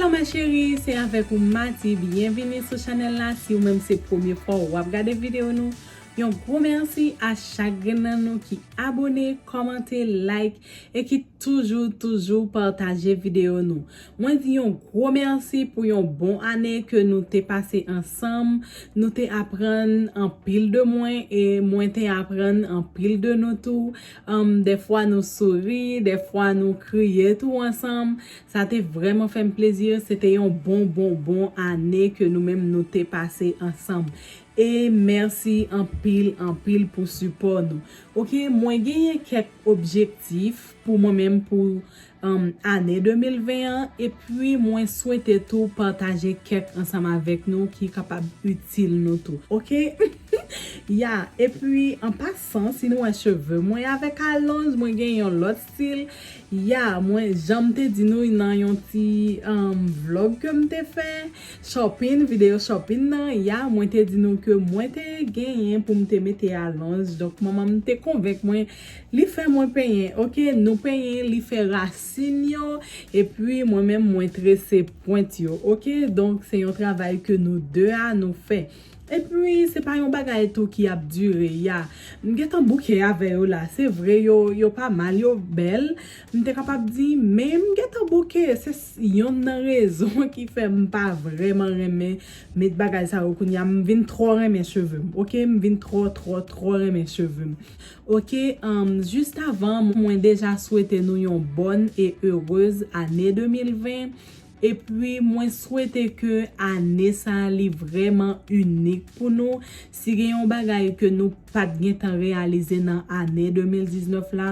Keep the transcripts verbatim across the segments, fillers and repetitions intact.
Hello ma chérie, se avèk ou Mati. Byenvini sou chanèl la. Si ou menm se premye fwa w ap gade videyo nou, yon gwo mèsi a chak grenn nan nou ki abone, kòmante, like e ki toujou, toujou pataje videyo nou. Mwen di yon gwo mèsi pou yon bon ane ke nou te pase ansanm. Nou te aprann anpil de mwen e mwen te aprann anpil de nou tou. Um, dèfwa nou souri, dèfwa nou kriye tou ansanm. Sa te vrèman fè m plezi. Se te yon bon, bon, bon ane ke nou menm nou te pase ansanm. E mèsi anpil, anpil pou sipò nou. Oke, mwen genyen kèk objektif pou mwen menm pou um, ane de mil ven an, epi mwen swete tou pataje kèk ansanm avèk nou ki kapab itil nou tou. Oke? Ya, epi an pasan, si nou wè cheve mwen avèk alonj, mwen gen yon lòt stil. Ya, mwen, jan m te di nou nan yon ti um, vlog ke m te fè, shopping, videyo shopping nan, ya, mwen te di nou ke mwen te genyen pou m te mete alonj. Donk, manman m te konvenk mwen, li fè mwen penyen, oke, nou penyen, li fè rasin yo, epi mwen menm mwen trese pwent yo, oke, donk se yon travay ke nou de a nou fè. Epi se pa yon bagay tou ki ap dire, ya. M gentan bouke avè yo la, se vre yo, yo pa mal, yo bèl, m te kapab di, men m gentan bouke, se s- yonn nan rezon ki fè m pa vrèman renmen met bagay sa yo kounye a, m vin twò renmen cheve m, oke, m vin twò, twò, twò renmen cheve m. Oke, um, jis avan, mwen deja swete nou yon bòn e erez ane de mil ven. Epi, mwen swete ke ane sa a li vrèman inik pou nou. Si gen yon bagay ke nou pa t gentan reyalize nan ane de mil diznèf la,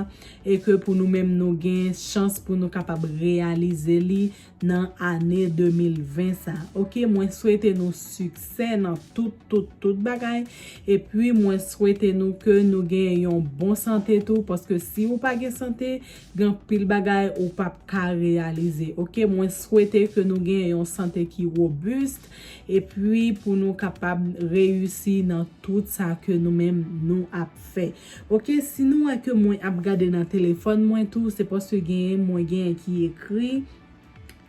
e ke pou nou menm nou gen chans pou nou kapab reyalize li nan ane de mil ven sa. Oke, mwen swete nou siksè nan tout, tout, tout bagay. Epi, mwen swete nou ke nou gen yon bon sante tou, paske si ou pa gen sante, gen anpil bagay ou p ap ka reyalize. Oke, mwen swete ke nou gen yon sante ki wobis, epi pou nou kapab reyisi nan tout sa ke nou menm nou ap fè. Oke, si nou wè ke mwen ap gade nan telefòn mwen tou, se paske genyen mwen genyen ki ekri,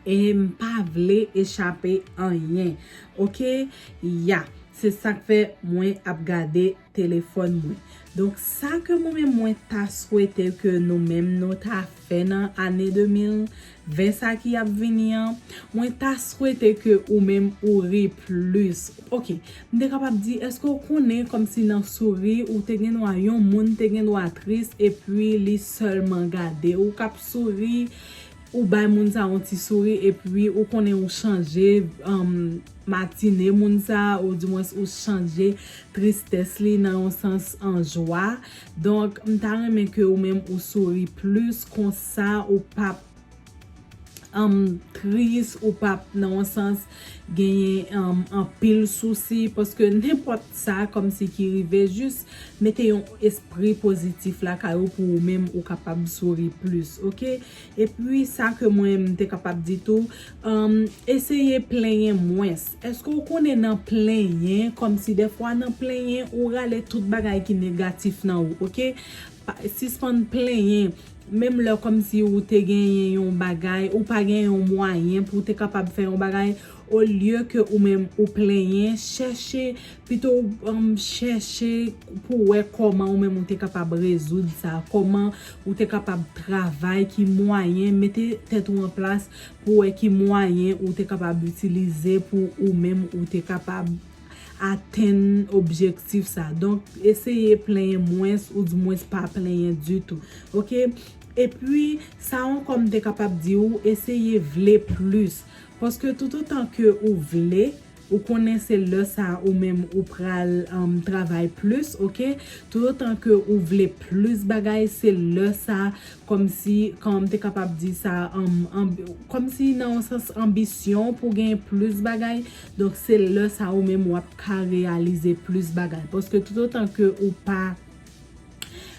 e m pa vle echape anyen. Oke? Ya, se sa k fè mwen ap gade telefòn mwen. Donk, sa ke mwen menm mwen ta swete ke nou menm nou ta fè nan ane de mil ven sa ki ap vini an, mwen ta swete ke ou menm ou ri plis. Oke, m te kapab di, èske w konnen kòmsi nan souri, ou te gen dwa, yon moun te gen dwa tris, epi li sèlman gade ou k ap souri, ou bay moun sa yon ti souri, epi ou konnen ou chanje, um, matine moun sa, ou dimwens ou chanje tristès li nan yon sans an jwa. Donk, m ta renmen ke ou menm ou souri plis, konsa ou p ap, um, tris, ou p ap nan yon sans genyen, um, anpil sousi, paske nenpòt sa kòmsi ki rive, jis mete yon espri pozitif lakay ou pou ou menm ou kapab souri plis, oke? Epi sa ke mwen m te kapab di tou, um, eseye plenyen mwens. Èske w konnen nan plenyen, kòmsi dèfwa nan plenyen, ou rale tout bagay ki negatif nan ou, oke? Pa- Sispann plenyen. Menm lè kòmsi ou te genyen yon bagay, ou pa gen yon mwayen pou w te kapab fè yon bagay, olye ke ou menm ou plenyen, chèche, pito, um, chèche pou wè kòman ou menm ou te kapab rezoud sa, kòman ou te kapab travay, ki mwayen, mete tèt ou an plas pou wè ki mwayen ou te kapab itilize pou ou menm ou te kapab atenn objektif sa. Donk, eseye plenyen mwens ou dimwens pa plenyen ditou. Oke? Epi, sa ankò m te kapab di ou, eseye vle plis. Paske toutotan ke ou vle, ou konnen se lè sa ou menm ou pral, um, travay plis, oke? Toutotan ke ou vle plis bagay, se lè sa, kòmsi, kòman m te kapab di sa, um, anbi- kòmsi nan yon sans anbisyon pou gen plis bagay. Donk, se lè sa ou menm w ap ka reyalize plis bagay. Paske toutotan ke ou pa,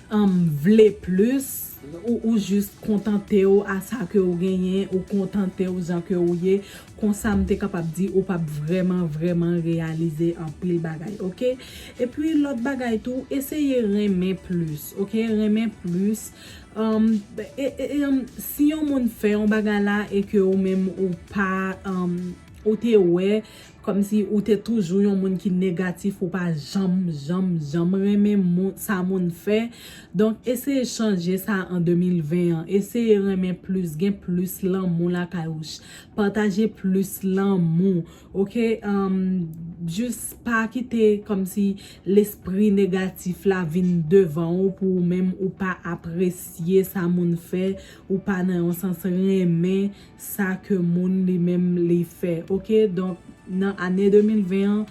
um, vle plis, ou, ou jis kontante w a sa ke ou genyen, ou kontante w jan ke ou ye, konsa m te kapab di ou p ap vrèman, vrèman reyalize anpil bagay, oke? Epi lòt bagay tou, eseye renmen plis, oke? Renmen plis. Um, e, e, e, um, si yon moun fè yon bagay la e ke ou menm ou pa, um, ou te wè kòmsi ou te toujou yon moun ki negatif, ou pa janm, janm, janm renmen moun, sa moun fè. Donk, eseye chanje sa an de mil ven an. Eseye renmen plis, gen plis lanmou lakay ou. Ch-, pataje plis lanmou, oke? Um, jis pa kite kòmsi lespri negatif la vin devan ou pou ou menm ou pa apresye sa moun fè, ou pa nan yon sans renmen sa ke moun li menm li fè, oke? Donk, nan ane de mil ven an,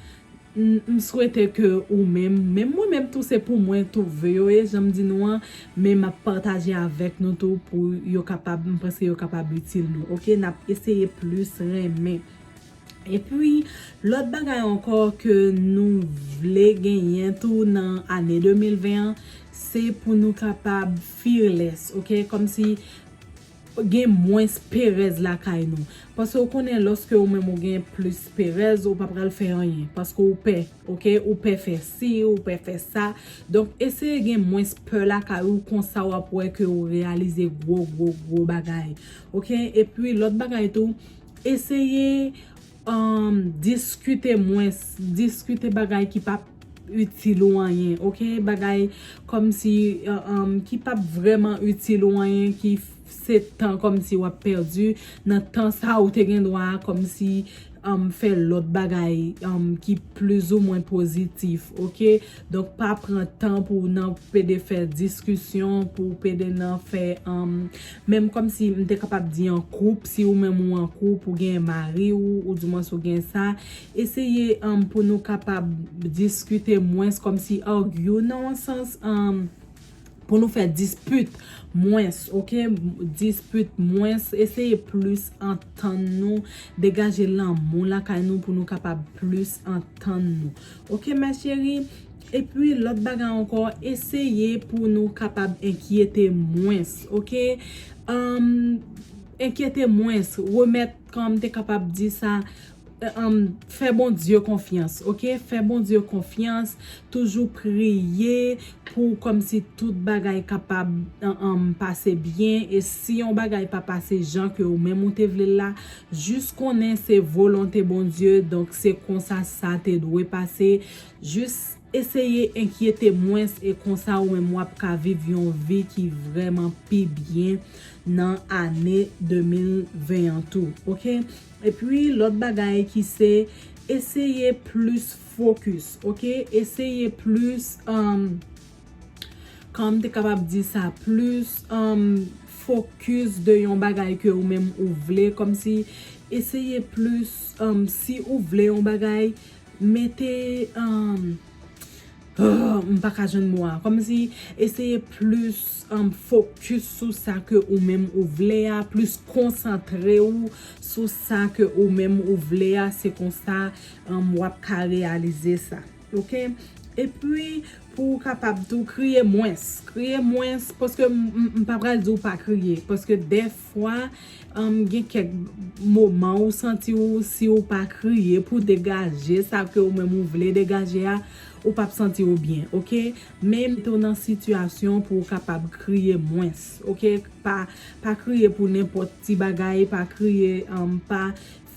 m, m swete ke ou menm, menm mwen menm tou, se pou mwen tou vle yo ye, jan m di nou an, men m ap pataje avèk nou tou pou yo kapab, m panse yo kapab itil nou, oke? N ap eseye plis renmen. Epi, lòt bagay ankò ke nou vle genyen tou nan ane de mil ven an, se pou nou kapab fearless, oke? Kòmsi gen mwens perèz lakay nou. Paske ou konnen, lòske ou menm ou gen plis perèz, ou pa pral fè anyen. Paske ou pè, oke? Ou pè fè si, ou pè fè sa. Donk, eseye gen mwens pè lakay ou, konsa w ap wè ke ou reyalize gwo, gwo, gwo bagay. Oke? Epi, lòt bagay tou, eseye, um, diskite mwens, diskite bagay ki p ap itil ou anyen, oke? Bagay kòmsi, uh, um, ki p ap vrèman itil ou anyen, ki f-, se tan kòmsi w ap pèdi. Nan tan sa ou te gen dwa kòmsi, um, fè lòt bagay, um, ki plizoumwen pozitif, oke? Donk, pa pran tan pou w nan pede fè diskisyon, pou w pede nan fè, um, menm kòmsi m te kapab di an koup, si ou menm ou an koup, ou gen mari ou, ou dimwens ou gen sa, eseye, um, pou nou kapab diskite mwens, kòmsi argue nan yon sans, um, pou nou fè dispit mwens, oke? Dispit mwens, eseye plis antann nou, degaje lanmou lakay nou pou nou kapab plis antann nou. Oke, ma chérie? Epi, lòt bagay ankò, eseye pou nou kapab enkyete mwens, oke? Um, enkyete mwens, remèt, kòman m te kapab di sa, um, fè Bondye konfyans, oke? Fè Bondye konfyans, toujou priye pou kòmsi tout bagay kapab, um, um, pase byen. E si yon bagay pa pase jan ke ou menm ou te vle l la, jis konnen se volonte Bondye, donk se konsa sa te dwe pase. Jis eseye enkyete mwens e konsa ou menm w ap ka viv yon vi ki vrèman pi byen nan ane de mil ven an tou, oke? Epi, lòt bagay ki se eseye plis fokis, oke? Eseye plis, um, kòman m te kapab di sa, plis, um, fokis de yon bagay ke ou menm ou vle, kòmsi eseye plis, um, si ou vle yon bagay, mete, um, m pa ka jwenn mo a. Kòmsi eseye plis, um, fokis sou sa ke ou menm ou vle a, plis konsantre w sou sa ke ou menm ou vle a, se konsa, um, w ap ka reyalize sa. Oke? Epi, pou w kapab tou kriye mwens. Kriye mwens, paske m, m, m pa pral di w pa kriye. Paske dèfwa, um, gen kèk moman ou santi w, si w pa kriye pou degaje sa ke ou menm ou vle degaje a, ou p ap santi w byen, oke? Men mete w nan sitiyasyon pou w kapab kriye mwens, oke? Pa, pa kriye pou nenpòt ti bagay, pa kriye, um, pa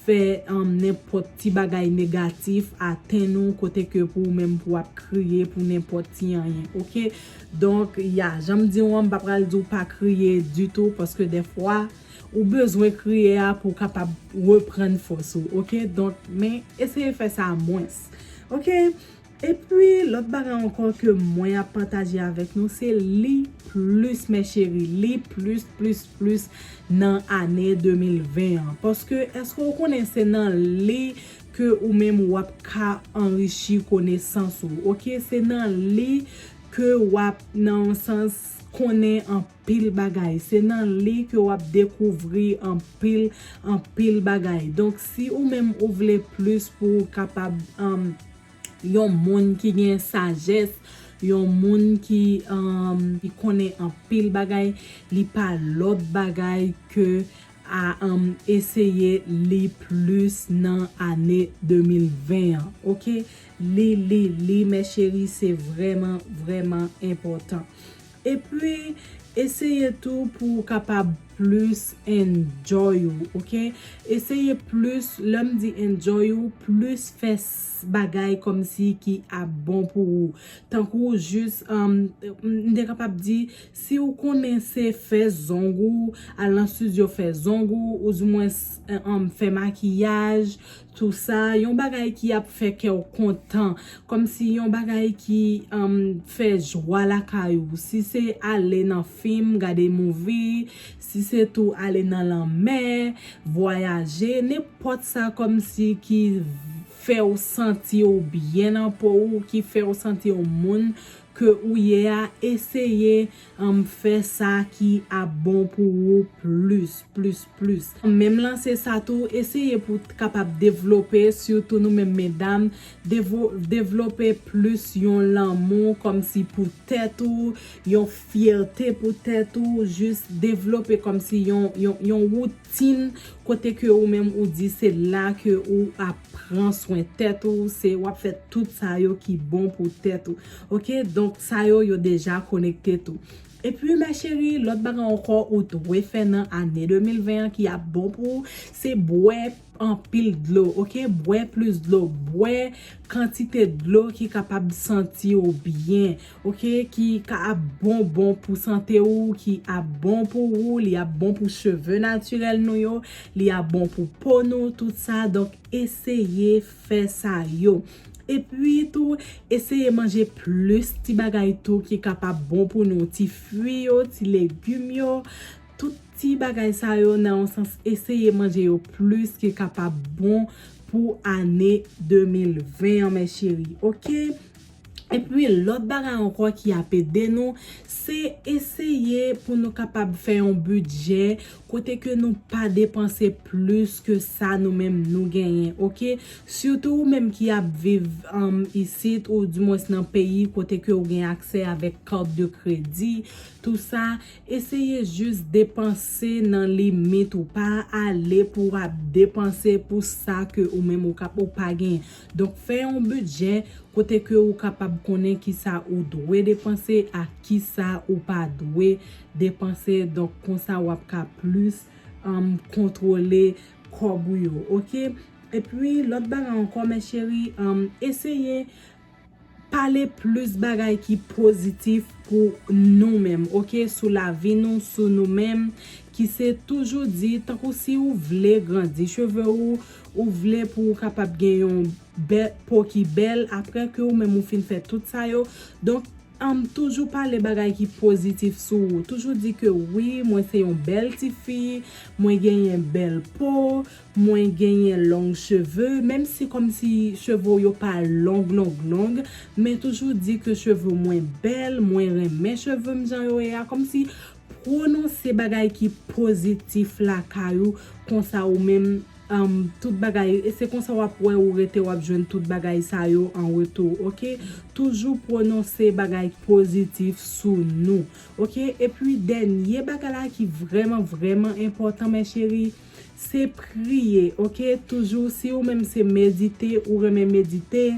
fè, um, nenpòt ti bagay negatif atenn ou kote ke pou ou menm pou w ap kriye pou nenpòt ti anyen, oke? Donk, ya, jan m di w an, m pa pral di w pa kriye ditou, paske dèfwa, ou bezwen kriye a pou w kapab reprann fòs ou, oke? Donk, men eseye fè sa mwens, oke? Epi, lòt bagay ankò ke mwen ap pataje avèk nou, se li plis, mes chéries, li plis, plis, plis nan ane de mil ven an. Paske, èske w konnen se nan li ke ou menm w ap ka anrichi konesans ou, oke? Se nan li ke w ap, nan yon sans, konnen anpil bagay. Se nan li ke w ap dekouvri anpil, anpil bagay. Donk, si ou menm ou vle plis pou w kapab, um, yon moun ki gen sajès, Yon moun ki, um, ki konnen anpil bagay, li pa lòt bagay ke a, um, eseye li plis nan ane de mil ven an, oke? Li, li, li, mes chéries, se vrèman, vrèman enpòtan. Epi, eseye tou pou w kapab plis enjoy ou, oke? Eseye plis, lè m di enjoy ou, plis fè s-, bagay kòmsi ki ap bon pou ou. Tankou jis, um, m te kapab di, si w konnen se fè zong ou, al nan estidyo fè zong ou, oudimwens, um, fè makiyaj, tou sa, yon bagay ki ap fè kè w kontan, kòmsi yon bagay ki, um, fè jwa lakay ou. Si se ale nan fim, gade movie, si se tou ale nan lanmè, vwayaje, nenpòt sa kòmsi ki fè w santi w byen nan po w, ki fè w santi w moun ke ou ye a, eseye, um, fè sa ki ap bon pou ou plis, plis, plis. Menm lanse sa tou, eseye pou w t-, kapab devlope, sitou nou menm medam, devo-, devlope plis yon lanmou kòmsi pou tèt ou, yon fyète pou tèt ou, jis devlope kòmsi yon, yon, yon woutin kote ke ou menm ou di se la ke ou ap pran swen tèt ou, se w ap fè tout sa yo ki bon pou tèt ou. Oke? Donk, sa yo, yo deja konekte tou. Epi, mes chéries, lòt bagay ankò ou dwe fè nan ane de mil ven an ki ap bon pou ou, se bwè anpil dlo, oke? Bwè plis dlo, bwè kantite dlo ki kapab santi w byen, oke? Ki ka ap bon, bon pou sante ou, ki ap bon pou ou, li ap bon pou cheve natirèl nou yo, li ap bon pou po nou, tout sa. Donk, eseye fè sa yo. Epi tou, eseye manje plis ti bagay tou ki kapab bon pou nou, ti fwi yo, ti legim yo, tout ti bagay sa yo nan yon sans, eseye manje yo plis ki kapab bon pou ane de mil ven an, mes chéries, oke? Epi, lòt bagay ankò ki ap ede nou, se eseye pou nou kapab fè yon bidjè kote ke nou pa depanse plis ke sa nou menm nou genyen, oke? Sitou ou menm ki ap viv, um, isit, oudimwens nan peyi kote ke ou gen aksè avèk kat de kredi, tou sa, eseye jis depanse nan limit ou. Pa ale pou w ap depanse pou sa ke ou menm ou kap-, ou pa genyen. Donk, fè yon bidjè kote ke ou kapab konnen kisa ou dwe depanse ak kisa ou pa dwe depanse. Donk, konsa w ap ka plis, um, kontwole kòb ou yo, oke? Epi, lòt bagay ankò, mes chéries, um, eseye pale plis bagay ki pozitif pou nou menm, oke? Sou lavi nou, sou nou menm, ki se toujou di, tankou si ou vle grandi cheve ou, ou vle pou ou kapab gen yon bè-, po ki bèl, apre ke ou menm ou fin fè tout sa yo. Donk, um, toujou pale bagay ki pozitif sou ou. Toujou di ke wi, mwen se yon bèl tifi, mwen genyen bèl po, mwen genyen long cheve, menm si kòmsi cheve w yo pa long, long, long, men toujou di ke cheve mwen bèl, mwen renmen cheve m jan yo ye a, kòmsi pwononse bagay ki pozitif lakay ou, konsa ou menm, um, tout bagay, e se konsa w ap wè ou rete w ap jwenn tout bagay sa yo an retou, oke? Toujou pwononse bagay pozitif sou nou, oke? Epi dènye bagay la ki vrèman, vrèman enpòtan, mes chéries, se priye, oke? Toujou, si ou menm se medite, ou renmen medite,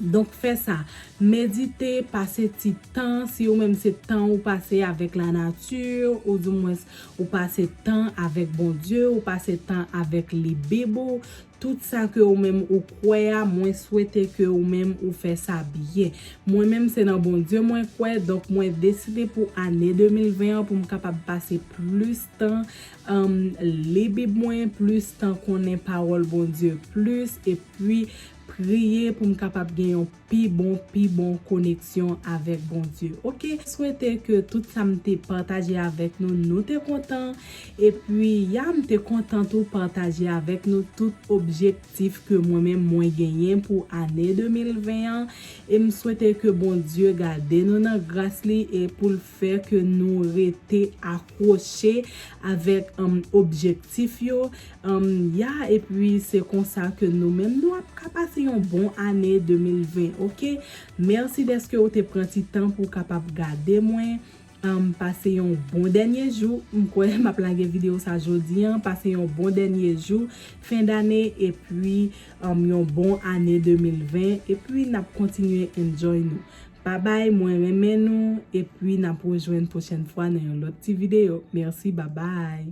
donk fè sa. Medite, pase ti tan, si ou menm se tan ou pase avèk lanati, oudimwens ou pase tan avèk Bondye, ou pase tan avèk li Bib ou, tout sa ke ou menm ou kwè a, mwen swete ke ou menm ou fè sa byen. Mwen menm se nan Bondye mwen kwè, donk mwen deside pou ane de mil ven an pou m kapab pase plis tan, um, li Bib mwen, plis tan konnen pawòl Bondye plis, epi priye pou m kapab gen yon pi bon, pi bon koneksyon avèk Bondye. Oke, swete ke tout sa m te pataje avèk nou, nou te kontan. Epi, ya, m te kontan tou pataje avèk nou tout objektif ke mwen menm mwen genyen pou ane de mil ven an. E m swete ke Bondye gade nou nan gras li e pou l fè ke nou rete akwoche avèk, um, objektif yo. Um, ya, epi se konsa ke nou menm nou ap ka pase yon bon ane de mil ven, oke? Mèsi dèske ou te pran ti tan pou w kapab gade mwen. Um, pase yon bon dènye jou. M kwè m ap lage videyo sa jodi an. Pase yon bon dènye jou fen dane, epi um, yon bon ane de mil ven. Epi n ap kontinye enjoy nou. Babay, mwen renmen nou. Epi n ap rejwenn pwochèn fwa nan yon lòt ti videyo. Mèsi, babay.